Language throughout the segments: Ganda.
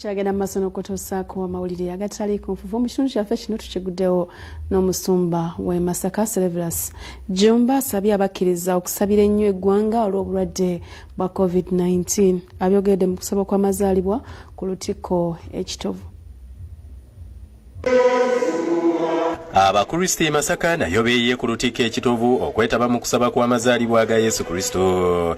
Tukyagenda mu maaso n'okutuusaako amawulire agatali ku nfufu mu kitundu kyaffe kino. Tukiguddewo n'omusumba w'e Masaka, Serverus Jumba, asabye abakkiriza okusabira ennyo eggwanga olw'obulwadde bwa COVID-19. Abyogeredde mu kusaba kw'amazaalibwa ku Lutikko Ekitovu. Abakristo e Masaka nayo beeyiye ku Lutikko Ekitovu okwetaba mu kusaba kw'amazaalibwa ga Yesu Kristo.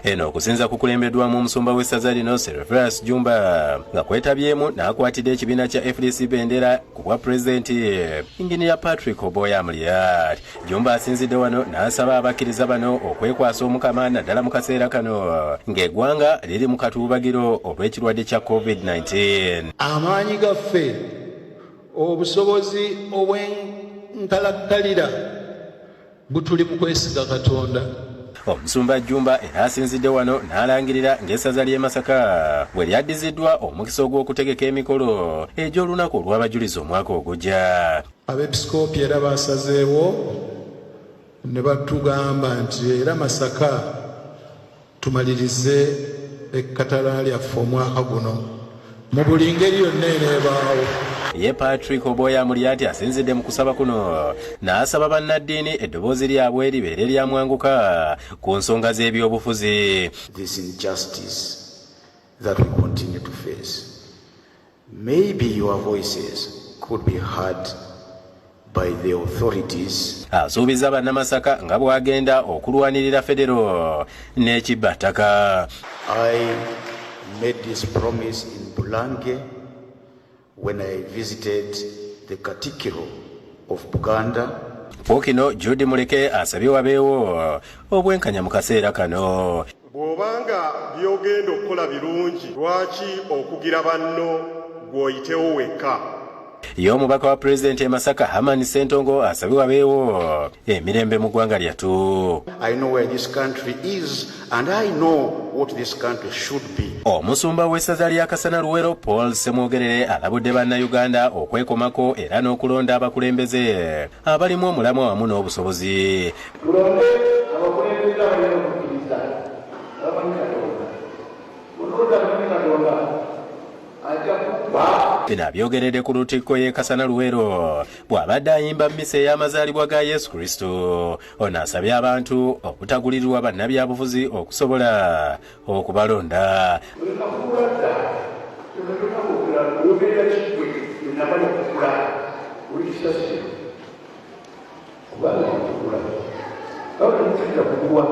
Eno okusinza kukulembeddwamu omusumba w'essaza lino, Serverus Jumba, nga kwetabyemu n'akwatidde ekibiina kya FDC bendera ku bwa pulezidenti, Inginiya Patrick Oboi Amuriat. Jumba asinzidde wano n'asaba abakkiriza bano okwekwasa Omukama, naddala mu kaseera kano ng'eggwanga liri mu katuubagiro olw'ekirwadde kya COVID-19. Amaanyi gaffe, obusobozi obw'enkalakkalira butuli mu kwesiga Katonda. Omusumba Jumba era asinzidde wano n'alangirira ng'essaza ly'e Masaka bwe lyaddiziddwa omukisa ogw'okutegeka emikolo egy'olunaku olw'abajulizi omwaka ogujja. Abepisikoopi era basazeewo ne batugamba nti era Masaka tumalirize ekkatala lyaffe omwaka guno mu buli ngeri yonna eneebaawo. Ye Patrick Oboi Amuriat asinzidde mu kusaba kuno n'asaba bannaddiini eddoboozi lyabwe libeere lyamwanguka ku nsonga z'ebyobufuzi. This injustice that we continue to face. Maybe your voices could be heard by the authorities. Asuubiza Bannamasaka nga bw'agenda okulwanirira federo n'ekibbattaka. I made this promise in Bulange when I visited the Katikiro of Buganda. Pookino Jude Muleke asabye wabeewo obwenkanya mu kaseera kano. Bw'obanga by'ogenda okukola birungi, lwaki okugira banno gw'oyitewo wekka? Ye omubaka wa pulezidenti e Masaka, Herman Sentongo, asabye wabeewo emirembe mu ggwanga lyattu. I know where this country is and I know what this country should be. Omusumba w'essaza lya Kasana Luwero, Paul Semwogerere, alabudde Bannayuganda okwekomako era n'okulonda abakulembeze abalimu omulamwa wamu n'obusobozi. Tulonde abakulembeze abalina okukkiriza, abamanyi Katonda. Olonda amanyi Katonda ajja kukuba. Bino abyogeredde ku Lutikko y'e Kasana Luwero bw'abadde ayimba mmisa ey'amazaalibwa ga Yesu Kristo. Ono asabye abantu obutagulirirwa bannabyabufuzi okusobola okubalonda. Olekafuula dda tonakwogera oyogerera kiggwe enamala okukula oli kisasiro kubanga tekikula kaba temukijja kugulwa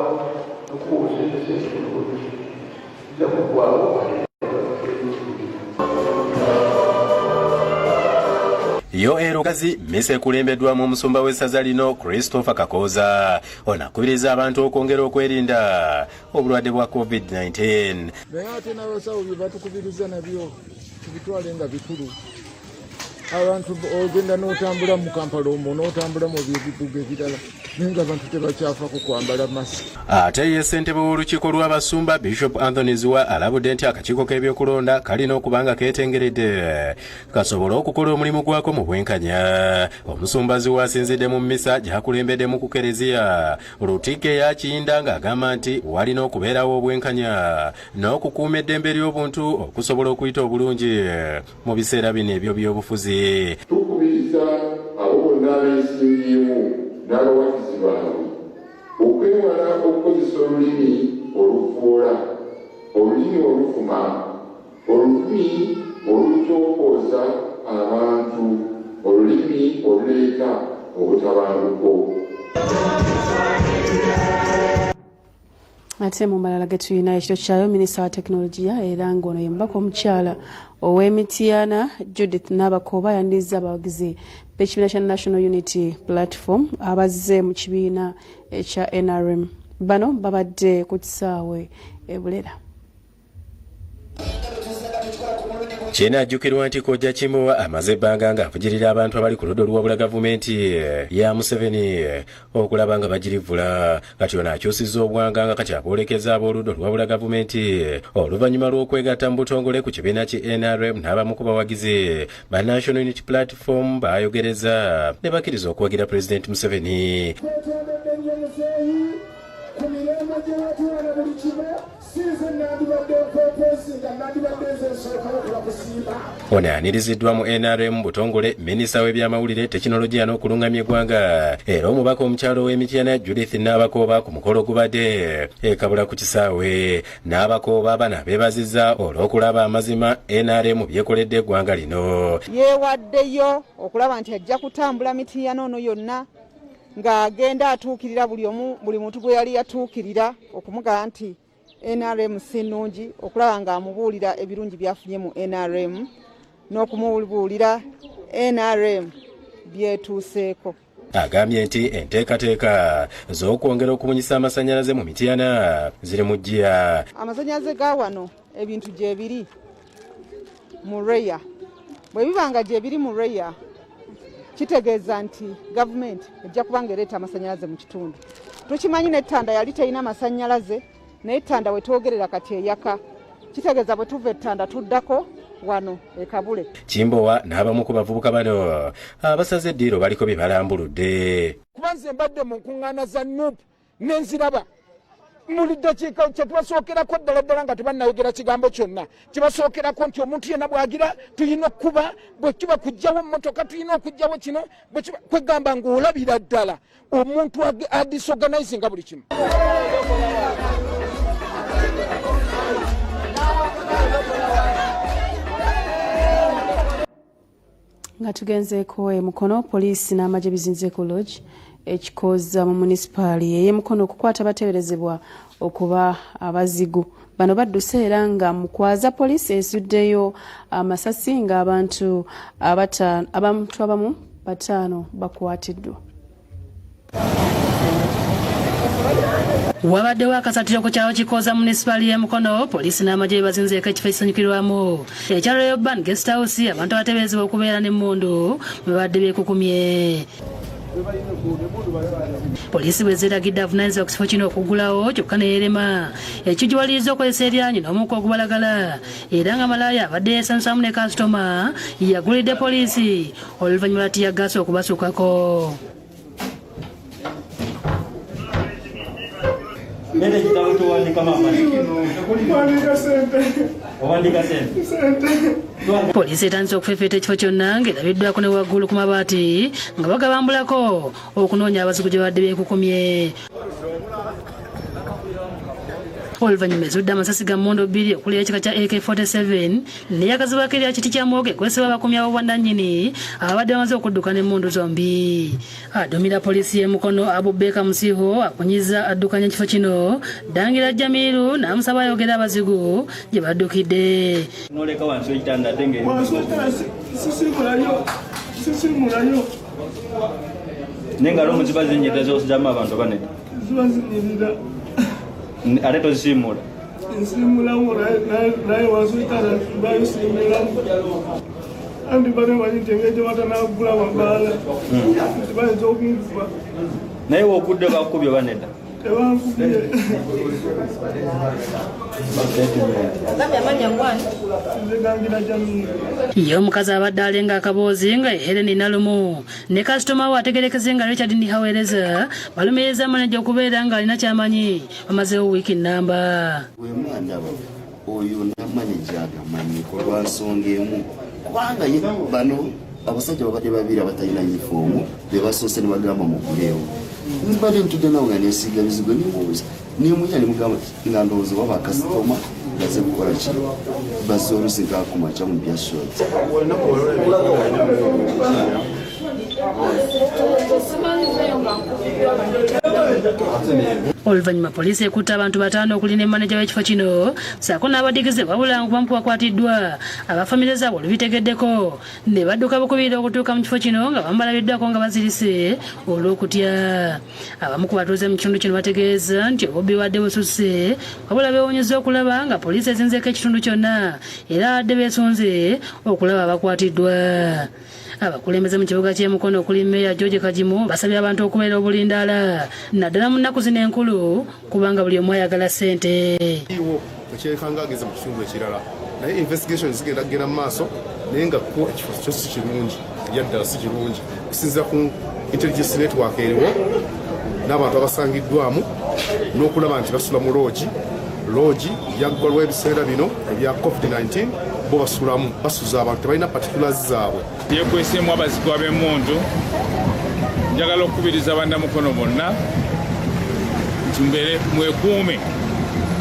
nokuba obusente kijja kuggwawo. Yo erugazi mmisa ekulembeddwamu omusumba w'essaza lino, Christopher Kakooza. Ono akubiriza abantu okwongera okwerinda obulwadde bwa COVID-19. Naye ate n'abasawo bye batukubiriza nabyo tubitwale nga bikulu. Abantu ogenda n'otambula mu Kampala omwo, n'otambula mu byebibuga ebirala, naye nga abantu tebakyafa ku kwambala masiki. Ate ye ssentebe w'olukiiko lw'abasumba, Bishop Anthony Ziwa, alabudde nti akakiiko k'ebyokulonda kalina okuba nga keetengeredde kasobole okukola omulimu gwako mu bwenkanya. Omusumba Ziwa asinzidde mu mmisa gy'akulembeddemu ku kereziya Lutikko eya Kiyinda ng'agamba nti walina okubeerawo obwenkanya n'okukuuma eddembe ly'obuntu okusobola okuyita obulungi mu biseera bino ebyo by'obufuzi. Tukubiriza abo bonna abeesimbyewo n'abawagizi baabwe okwewala okukozesa olulimi oluvvoola, olulimi oluvuma, olulimi olukyokooza abantu, olulimi oluleeta obutabanguko. Ate mu malala ge tulina ekiro kyayo, minisita wa tekinologiya era ng'ono ye mubaka omukyala ow'Emityana, Judith Nabakooba, yaniriza abawagizi b'ekibiina kya National Unity Platform abazze mu kibiina ekya NRM. Bano babadde ku kisaawe e Bulera. Kinajjukirwa nti Kojja Kimbowa amaze ebbanga ng'avugirira abantu abali ku ludda oluwabula gavumenti ya Museveni okulaba nga bagirivvula. Kati ono akyusizza obwanga nga kati aboolekeza ab'oludda oluwabula gavumenti oluvannyuma lw'okwegatta mu butongole ku kibiina ki NRM. N'abamu ku bawagizi ba National Unity Platform baayogereza ne bakkiriza okuwagira Pulezidenti Museveni. Ku mirembe gye batuwa na buli kimu, si nze nandibadde nkopozinga, nandibadde nze nsookawo kubakusiima. Ono ayaniriziddwa mu NRM butongole minisita w'ebyamawulire, tekinologiya n'okulungamya eggwanga era omubaka omukyalo w'Emityana Judith Nabakooba ku mukolo gubadde ekabula ku kisaawe. Nabakooba bano beebazizza olw'okulaba amazima NRM byekoledde eggwanga lino. Yeewaddeyo okulaba nti ajja kutambula Mityana ono yonna ng'agenda atuukirira buli omu, buli muntu gwe yali yatuukirira okumugamba nti NRM si nnungi, okulaba ng'amubuulira ebirungi by'afunye mu NRM n'okumubuulira NRM byetuuseeko. Agambye nti enteekateeka z'okwongera okubunyisa amasannyalaze mu Mityana ziri mu ggiya. Amasannyalaze ga wano ebintu gye biri mu REA, bwe biba nga gye biri mu REA kitegeeza nti gavumenti ejja kuba ng'ereeta amasannyalaze mu kitundu. Tukimanyi n'ettanda yali terina masannyalaze, naye ettanda we twogerera kati eyaka, kitegeeza bwe tuva ettanda tuddako wano ekabule. Kimbowa n'abamu ku bavubuka bano abasaze eddiiro baliko bye balambuludde. Kuba nze mbadde mu nkuŋŋaana za NUP nenziraba muli ddakiika kyetubasookerako ddala ddala nga tebannayogera kigambo kyonna, kibasookerako nti omuntu yenna bw'agira tulina okukuba, bwe kiba kuggyawo mmotoka tulina okuggyawo kino, bwe kiba kwegamba ng'olabira ddala omuntu adisorganizinga buli kimu. Nga tugenzeeko e Mukono, poliisi n'amagye bizinze ku lodge ekikoza mu munisipaali ey'e Mukono okukwata abateeberezebwa okuba abazigu. Bano badduse era nga mu kwaza poliisi esuddeyo amasasi ng'abantu abantu abamu bataano bakwatiddwa. Wabaddewo akasatiro ku kyalo Kikoza munisipaali y'e Mukono, poliisi n'amagye bazinzeeko ekifo ekisanyukirwamu ekya Royal Ban Guest House, abantu abateeberezebwa okubeera n'emmundu mwe babadde beekukumye. Poliisi bwe zeeragidde avunaanyizibwa ku kifo kino okuggulawo, kyokka ne yeerema, ekigiwaliriza okukozesa eryanyi n'omukka ogubalagala, era nga malaaya abadde yeesanusaamu ne kasitoma yagulidde poliisi oluvannyuma lwa tiyaggaasi okubasukako. Nene ekitabo kyowandikamu Wandika sente. Owandika sente. Sente. Poliisi etandise okufefeeta ekifo kyonna ng'erabiddwako ne waggulu ku mabaati nga bagabambulako okunoonya abazigu gye babadde beekukumye. Oluvannyuma ezudde amasasi ga mmundu bbiri okuli ekika kya AK47 neyakazibwako erya kiti kya mwogo ekozesebwa abakuumi ab'obwannannyini ababadde bamaze okudduka n'emmundu zombi. Adumira poliisi y'e Mukono Abubeeka Musiho akunyiza addukanya ekifo kino Dangira Jamiru n'amusaba ayogere abazigu gye baddukidde. Noleka wansi w'ekitanda ate nga Wansi w'ekitanda sisimulayo, sisimulayo. Naye nga room ziba zinyirira zosizamu abantu oba nedda? Ziba zinyirira. Ate tozisiimuula? Nsiimulamu, naye wansi w'ekitanda bayisiimulamu, anti bane manyi nti engeri gye batanagula mabaala nti bayinza okunkuba. Naye wookudde bakukubye oba nedda? Tebankubye. Nze Dangira Jamiru. Ye omukazi abadde alenga akaboozi nga ye Helen Nalumu ne kasitoma we ategerekeze nga Richard Nihawereza balumiriza maneja okubeera ng'alina ky'amanyi bamazeewo wiiki nnamba. Wemandaba oyo namaneja agamanyiko lwa nsonga emu, kubanga ye bano abasajja babadde babiri abatalina yunifoomu be basoose ne bagamba muguleewo. Mbadde ntudde nawe nga nesiiga bizigo, nemubuuza nemuya nemugamba nga ndowooza oba bakasitoma baze kukola ki, bazze olusi nkakumakya mu bya short. Oluvannyuma poliisi ekutte abantu bataano okuli ne maneja w'ekifo kino ssaako n'abadigize, wabula nga bamu ku bakwatiddwa abafamire zaabwe olubitegeddeko ne badduka bukubirira okutuuka mu kifo kino nga bamu balabiddwako nga bazirise olw'okutya. Abamu ku batuuze mu kitundu kino bategeeza nti obubbi bwadde bususse, wabula beewuunyizza okulaba nga poliisi ezinzeeko ekitundu kyonna era abadde beesunze okulaba abakwatiddwa. Abakulembeze mu kibuga ky'e Mukono okuli Meeya George Kagimu basabye abantu okubeera obulindaala naddala mu nnaku zino enkulu kubanga buli omu ayagala ssente. Iwo ekyekanga ageze mu kitundu ekirala, naye investigation zigenda kugenda mu maaso, naye nga kuwa ekifo kyo si kirungi, eryaddala si kirungi okusinziira ku intelligence network eriwo n'abantu abasangiddwamu. N'okulaba nti basula mu loogi. Loogi yaggwa lw'ebiseera bino ebya COVID-19, bo basulamu, basuza abantu, tebalina particulars zaabwe. Yekweseemu abazigu ab'emmundu. Njagala okukubiriza bannamukono bonna nti mbeere mwekuume,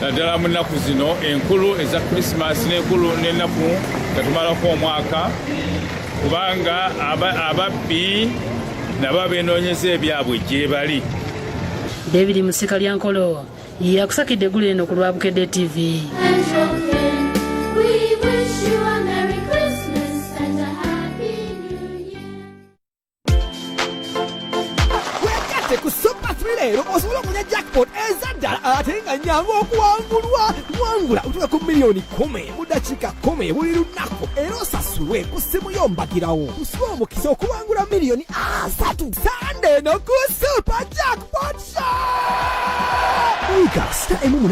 naddala mu nnaku zino enkulu eza Krisimaasi n'enkulu n'ennaku nga tumalako omwaka, kubanga ababbi nabo abeenoonyeza ebyabwe gye bali. David Musika Lyankolo yakusakidde eggulu eno ku lwa Bukedde TV. We wish you a Merry Christmas and a Happy New Year. Wegatte ku Super 3 leero osobole okulya jackpot ezaddala ate nga nyangu okuwangulwa. Wangula otuuka ku miliyoni 10 mu dakiika 10 buli lunaku, era osasulwe ku ssimu yo mbagirawo. Tusube omukisa okuwangula miliyoni 30 Sande eno ku Super Jackpot Show. Yiga star 1.